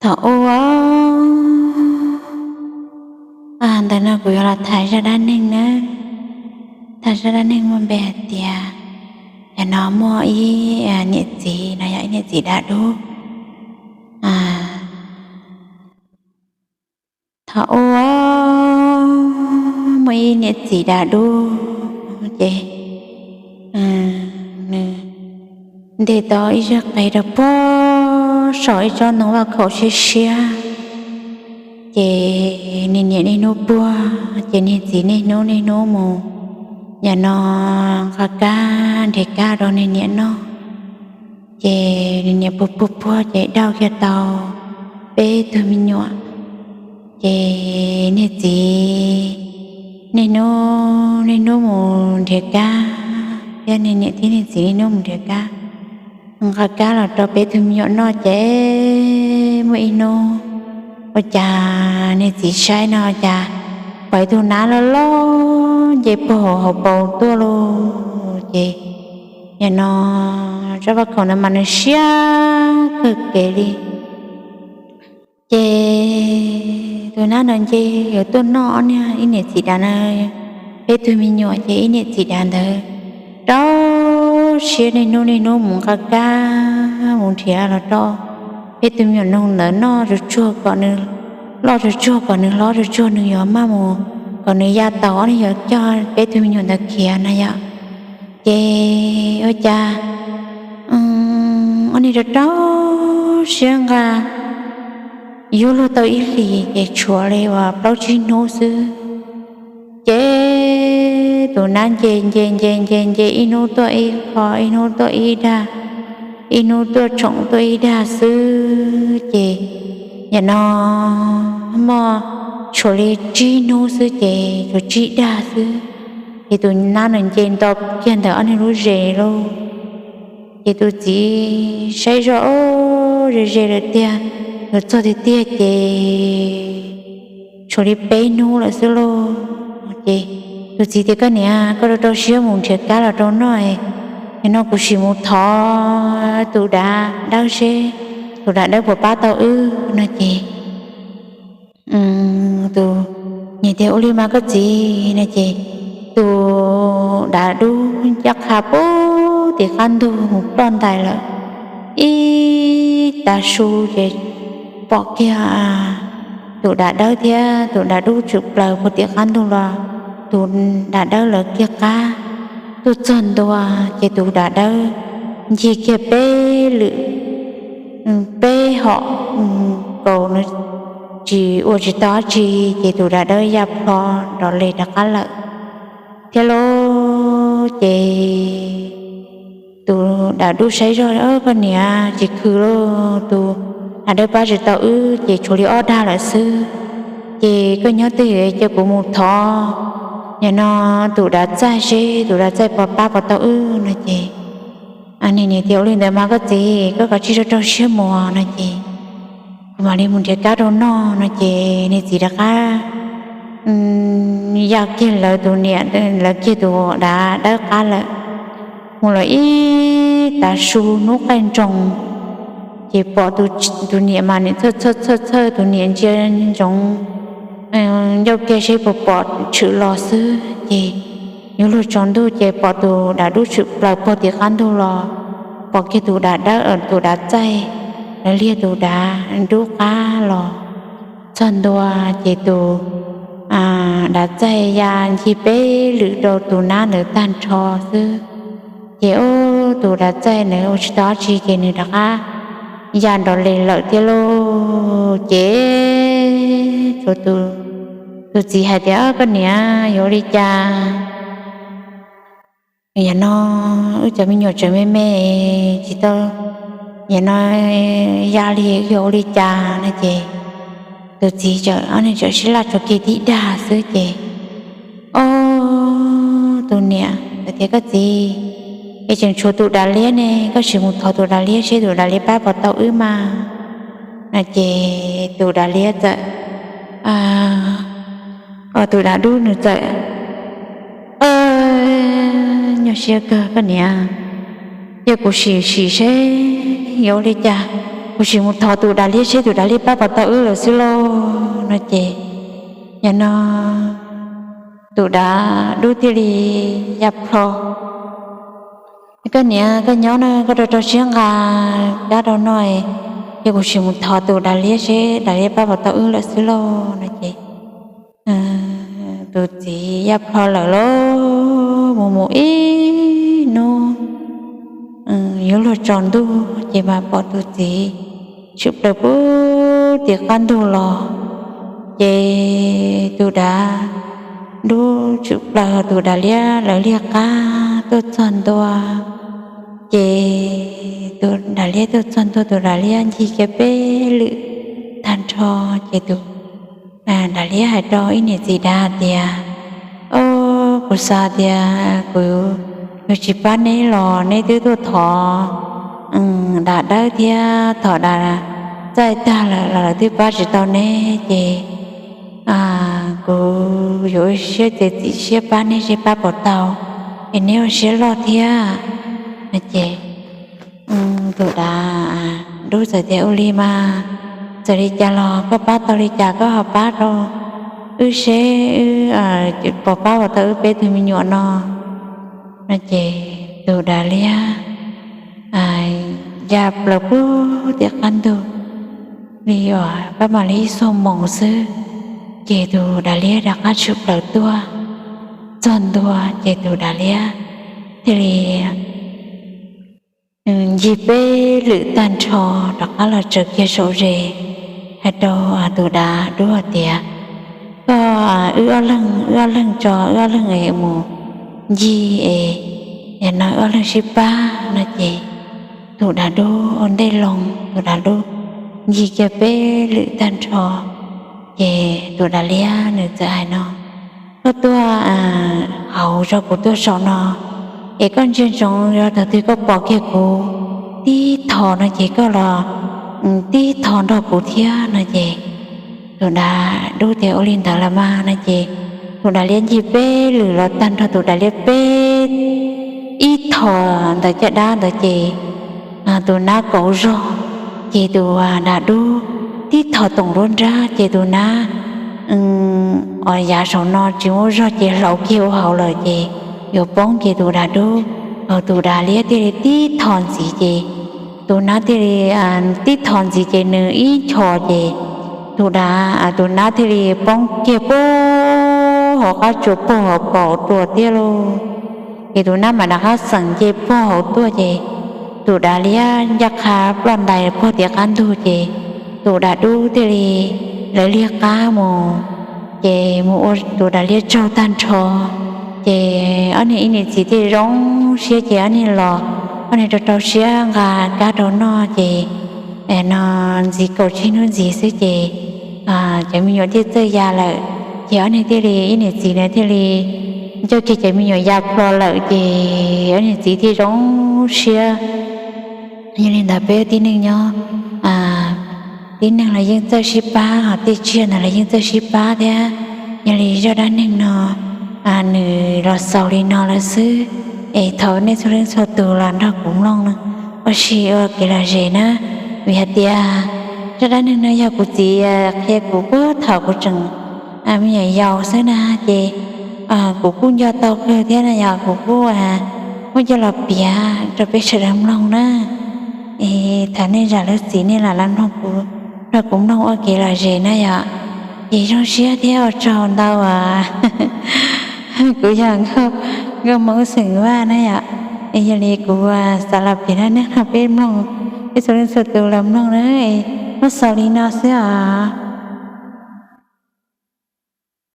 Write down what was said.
Thaum ub, ntawm no kuv yuav los tham zaj dab neeg nawb. Tham zaj dab neeg muaj npe hais tias, yog no muaj ib niam txiv no yog ib niam txiv dav dub. Thaum ub, muaj ib niam txiv dav dub ces nws ntes tau ib zaj qe rau puag saum ib tsob ntoo vaj khaum siab siab. Ces niag niam niaj hnub puag, ces niag txiv niaj hnub niaj hnub mus, yam no nqa kab nrhiav kab rau niag niam noj. Ces niag niam puag puag puag ces dauj kiag tau peb tug me nyuam. Ces niag txiv niaj hnub niaj hnub mus nrhiav kab, thiab niag niam thiab niag txiv niaj hnub mus nrhiav kab, nqa kab los rau peb tug me nyuam noj. Ces muaj ib hnub, ua cas niag txiv saib no cas pom ib tug nab loj loj nce puag hauv paus tuaj lauj. Ces yam no tsob vaj khaum ntawd mas nws siab kawg kev li. Ces tus nab no nce yuav tuaj noj ob niag ib niam txiv dav na, peb tug me nyuam. Ces ib niam txiv dav ntawd rau siab niaj hnub niaj hnub mus nqa kab mus nrhiav los rau peb tug me nyuam noog ntawd noj tsuag tsuag kom nws loj tsuag tsuag, kom nws hlob tsuag tsuag, nws yuav maj mus, kom nws ya tau ob niag yuav coj peb tug me nyuam ntawd khiav na yom. Ces ua cas ob niag rau rau siab nqa yuav luag tau ib hlis ces tshuav li uas plaub tsib hnub xwb. Ces tus nab nce nce nce nce nce, ib hnub tuaj ib qho, ib hnub tuaj ib dag, ib hnub tuaj tshoom tuaj ib dag xwb. Ces yam no muaj tshuav li tsib hnub xwb ces tshuav tsib dag xwb. Ces tus nab no nce nto kiag ntawm ob niag lub zes lauj. Ces tus txiv saib zoj, o, ze ze lawm tiag, yuav txog tiag tiag ces tshuav li peb hnub lawm xwb lauj. Ces tus txiv tias, Koj niam, koj rau rau siab mus nrhiav kab los rau noj, nim no kuv sim mus thov tus dav dawb seb tus dav dawb puas pab tau wb no. Ces tus niam tias, Ua li mas koj txiv no. Ces tus dav dub ncaj qha puag tim qab ntug mus ploj ntais lawm ib tav su. Ces pom kiag tus dav dawb thiab tus dav dub tshwm plaws puag tim qab ntug los, tus dav dawb lawv kiag qab tuaj txog ntua. Ces tus dav dawb ncig kiag peb lwm peb hom nkaus, nws tsis ua tsis tau dab tsi, ces tus dav dawb ya plho nrov les rov qab lawm thiab lauj. Ces tus dav dub saib zoj, Koj niam, tsis khwv lauj, tus dav dawb pab tsis tau wb ces tshuav li ob dag lawm xwb. Ces koj nyob twj ywm cia kuv mus thov nim no tus dav txaij seb tus dav txaij puas pab puas tau wb no. Ces niam tias, Ua li ntawd mas koj txiv, koj kav tsij rau rau siab mus no. Ces kuv mam li mus nrhiav kab rau noj no. Ces niag txiv rov qab ya kiag lawv tus niam, lawv kiag tus dav dawb qab lawm. Mus los ib tav su hnub qaij nroos, ces pom tus niam mas nim txhawj txhawj txhawj txhawj, tus niam ntsia ntsoov ncauj kiag seb puas pom tshwm los xwb. Ces yuav luag tsaus ntuj ces pom tus dav dub tshwm plaws puag tim qab ntug los, pom kiag tus dav dawb, tus dav txaij, lawv liag tus dav dub qab los txog ntua. Ces tus dav txaij ya ncig peb lwm rau tus nab ntawd tag nrho xwb. Ces tus dav txaij ntawd ua tsis tau dab tsi ces nws rov qab ya nrov les lawm thiab lauj. Ces tus txiv hais tias, Koj niam, yuav ua li cas? Yam no wb cov me nyuam tseem me me tsis tau, yam no ya li wb yuav ua li cas no. Ces tus txiv txawm, ob niag txawm sib laj tso kiag tib dag xwb. Ces o, tus niam tias, Koj txiv, es tseem tshuav tus dav liab ne, koj sim mus thov tus dav liab seb tus dav liab pab puas tau wb mas no. Ces tus dav liab txawm, tus dav dub nws txawm, Nyuaj siab kawg koj niam, yog kuv sim sim seb yuav ua li cas. Kuv sim mus thov tus dav liab seb tus dav liab pab puas tau wb lawm xwb lauj no ces, yog no tus dav dub thiaj li ya plho, Koj niam, koj nyob na, koj rau rau siab nqa kab rau noj, ces kuv sim mus thov tus dav liab seb dav liab pab puas tau wb lawm xwb lauj no ces tus txiv ya plho lawm lauj. Mus mus ib hnub yuav luag tsaus ntuj ces mas pom tus txiv tshwm plaws puag tim qab ntug los, ces tus dav dub tshwm plaws, tus dav liab lawv liag qab tuaj txog ntua. Ces tus dav liab tuaj txog ntua, tus dav liab ncig kiag peb lwm tag nrho, ces tus dav liab hais rau ib niam txiv dav tias, Au, kuv xav tias kuv yuav tsis pab neb los neb twb tuaj thov dav dawb thiab thov dav txaij tag lawm los lawv twb pab tsis tau neb ces kuv yuav ua siab txiav txim siab pab neb seb pab puas tau, es neb ua siab loj thiab no ces tus dav dub txawm tias, Ua li mas, txawm li cas los koj pab tau li cas koj ho pab rau wb seb wb puas pab puas tau wb peb tug me nyuam no no ces tus dav liab ya plaws puag tim qab ntug li uas pab mam li ib xuab moos xwb, ces tus dav liab rov qab tshwm plaws tuaj txog ntua, ces tus dav liab thiaj li ncig peb lwm tag nrho rov qab los tsaws kiag saum zes, hais rau tus dav dub hais tias, Koj, wb ob leeg, wb ob leeg tso wb ob leeg es mus ncig es, es no wb ob leeg sib pab no ces tus dav dub ua ntej loo, tus dav dub ncig kiag peb lwm tag nrho, ces tus dav liab nws txawm hais no, Koj tuaj hauv, tso kuv tuaj saum no, es koj ntsia ntsoov yog thaum twg koj pom kiag kuv tib thos no ces koj los tib thos nrog kuv thiab no ces tus dav dub tias, Ua li ntawd los mas no ces tus dav liab ncig peb lwm los tag nrho, tus dav liab peb ib thos ntawm caj dab ntawd ces tus nab kauv zog, ces tus dav dub tib thos toom nruab nrab ces tus nab uas yav saum no tsis muaj zog ces hlauv kiag ua hauv lawm ces yuav poob ces tus dav dub, tus dav liab thiaj li tib thos ntxiv ces tus nab thiaj li tib thos ntxiv ces nws ib chos ces tus dav, tus nab thiaj li poob kiag puag hauv qab tsua puag hauv paus tuaj thiab lauj. Ces tus nab mam rov qab xeem nce puag hauv tuaj ces tus dav liab ncaj qha ploj ntais puag tim qab ntug ces tus dav dub thiaj li lawv liag qab mus, ces mus ua tus dav liab tsaug tag nrho. Ces ob niag ib niam txiv thiaj zoo siab ces ob niag los, ob niag rau rau siab nqa kab rau noj ces no ntxiv kaum tsib hnub ntxiv xwb ces cov me nyuam thiaj txawj ya lawm. Ces ob niag thiaj li, ib niam txiv na thiaj li coj kiag cov me nyuam ya plho lawm ces ob niag txiv thiaj zoo siab. Yog li ntawd peb tib neeg nyob, tib neeg los yeej txawj sib pab, ho tej tsiaj ntawd los yeej txawj sib pab thiab. Yog li zaj dab neeg no nws los xaus li no lawm xwb, es thov nej txhua leej txhua tus los nrog kuv mloog ua si ua kev lom zem na, vim hais tias zaj dab neeg no yog kuv txiv qhia kuv puag thaum kuv tseem me nyuam yaus xwb na, ces kuv kuj nco tau kawg thiab na yom, kuv kuj muab coj los piav rau peb sawv daws mloog na. Es thov nej zam lub txim nej lam los mloog kuv, nrog kuv mloog ua kev lom zem na yom. Ces zoo siab thiab ua tsaug ntau as. Kuv yog Nkauj Hmoob xeem Vaj na yom. Es yog li kuv xav los piav dab neeg no peb mloog, peb txhua leej txhua tus los mloog na. Muab xaus li no xwb os.